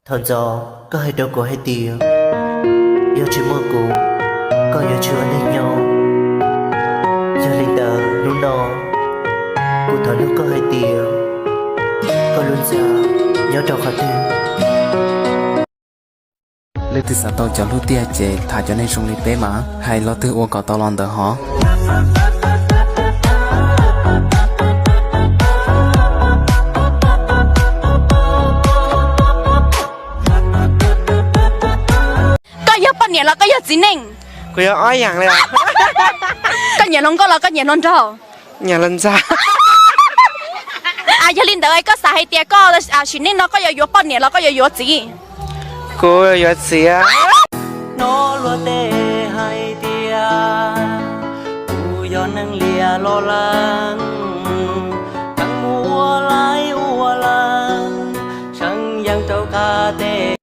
Thaum ntxov koj hais rau kuv hais tias, yog tsis muaj kuv, koj yuav tsis ua neej nyob. Yog li ntawd hnub no, kuv thov nug koj hais tias, koj lub ntxa nyob rau qhov twg? Leej twg xav tau cov hlub tiag ces tham cov neeg zoo li peb mas hais los twg ua kom tau los ntawd hov. Koj yog poj niam los koj yog txiv neej? Kuv yog ob yaam li. Koj nyiam hluas nkauj los koj nyiam hluas nraug? Nyiam hluas ntxhais. Yog li ntawd koj xav hais tias koj sim neej no koj yuav yuav poj niam los koj yuav yuav txiv? Kuv yuav txiv. Hnov luag tej hais tias, kuv yog neeg liam los lees, tseem mus ua laib ua lees, seev yees rau qab teb.